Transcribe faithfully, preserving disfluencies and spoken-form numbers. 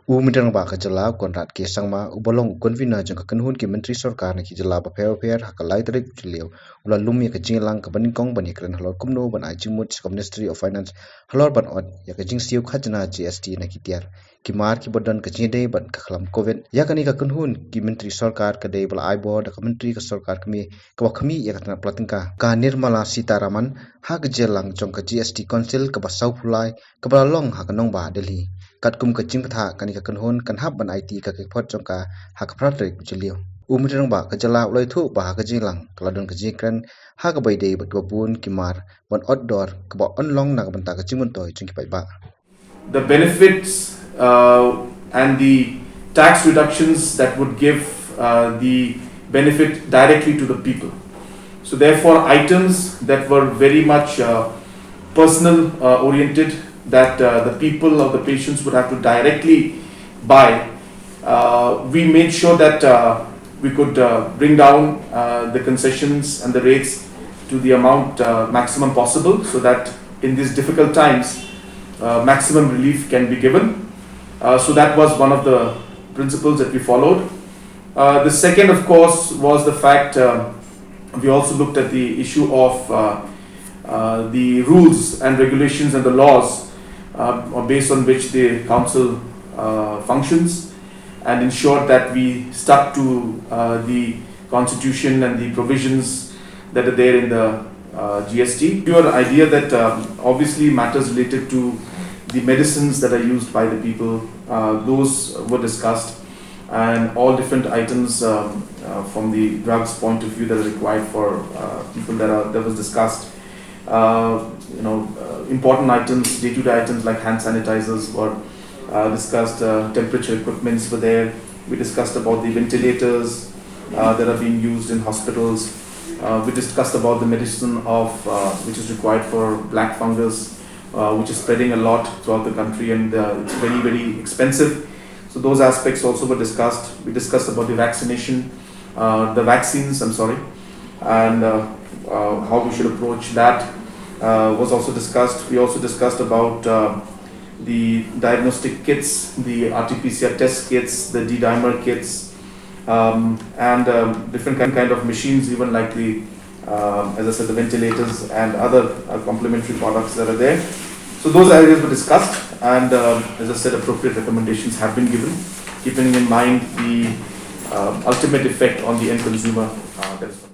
U Myntri Rangbah ka jylla Conrad K Sangma, uba long u convener jong ka kynhun ki myntri sorkar na ki jylla bapher bapher, ha ka lai tarik u Jylliew, u la lum ïa ka jingïalang kaba nyngkong ban ïakren halor kumno ban ai jingmut sha ka Ministry of Finance halor ban ot ïa ka jingsiew khajna G S T na ki tiar, ki mar kiba don ka jingïadei bad ka khlam covid. Ïa kane ka kynhun ki myntri sorkar ka dei ba la ai bor da ka myntri ka sorkar kmie kaba khmih ïa ka tnat pla tyngka, ka Nirmala Sitharaman, ha ka jingïalang jong ka G S T Council kaba sawphew lai kaba la long ha ka nongbah Delhi. Katkum ka jingbatai, kane ka kynhun kan hap ban aiti ïa ka khot jong ka ha ka phra tarik u Jylliew. U Myntri Rangbah ka jylla u la ïathuh ba ha ka jingïalang ka la don ka jingkren ha kaba ïadei bad kaba bun ki mar ban ot dor kaba ong long na ka bynta ka jingmyntoi jong ki paidbah. The benefits, uh, and the tax reductions that would give, uh, the benefit directly to the people. So therefore, items that were very much, uh, personal, uh, oriented, that, uh, the people or the patients would have to directly buy, uh, we made sure that, uh, we could, uh, bring down, uh, the concessions and the rates to the amount, uh, maximum possible, so that in these difficult times, uh, maximum relief can be given. Uh, so that was one of the principles that we followed. Uh, the second, of course, was the fact, uh, we also looked at the issue of, uh, uh, the rules and regulations and the laws, uh, based on which the council, uh, functions, and ensured that we stuck to, uh, the constitution and the provisions that are there in the, uh, G S T. Your idea that, um, obviously matters related to the medicines that are used by the people, uh, those were discussed, and all different items, um, uh, from the drugs point of view that are required for, uh, people that are, that was discussed. Uh, you know, uh, important items, day-to-day items like hand sanitizers were, uh, discussed, uh, temperature equipments were there. We discussed about the ventilators, uh, that are being used in hospitals. Uh, we discussed about the medicine of, uh, which is required for black fungus, uh, which is spreading a lot throughout the country, and, uh, it's very, very expensive. So those aspects also were discussed. We discussed about the vaccination, uh, the vaccines, I'm sorry, and, uh, uh, how we should approach that, uh, was also discussed. We also discussed about, uh, the diagnostic kits, the R T P C R test kits, the D-dimer kits, um, and, um, different kind, kind of machines, even like the, um, as I said, the ventilators and other, uh, complementary products that are there. So those areas were discussed, and, um, as I said, appropriate recommendations have been given, keeping in mind the, um, ultimate effect on the end consumer. Uh, that is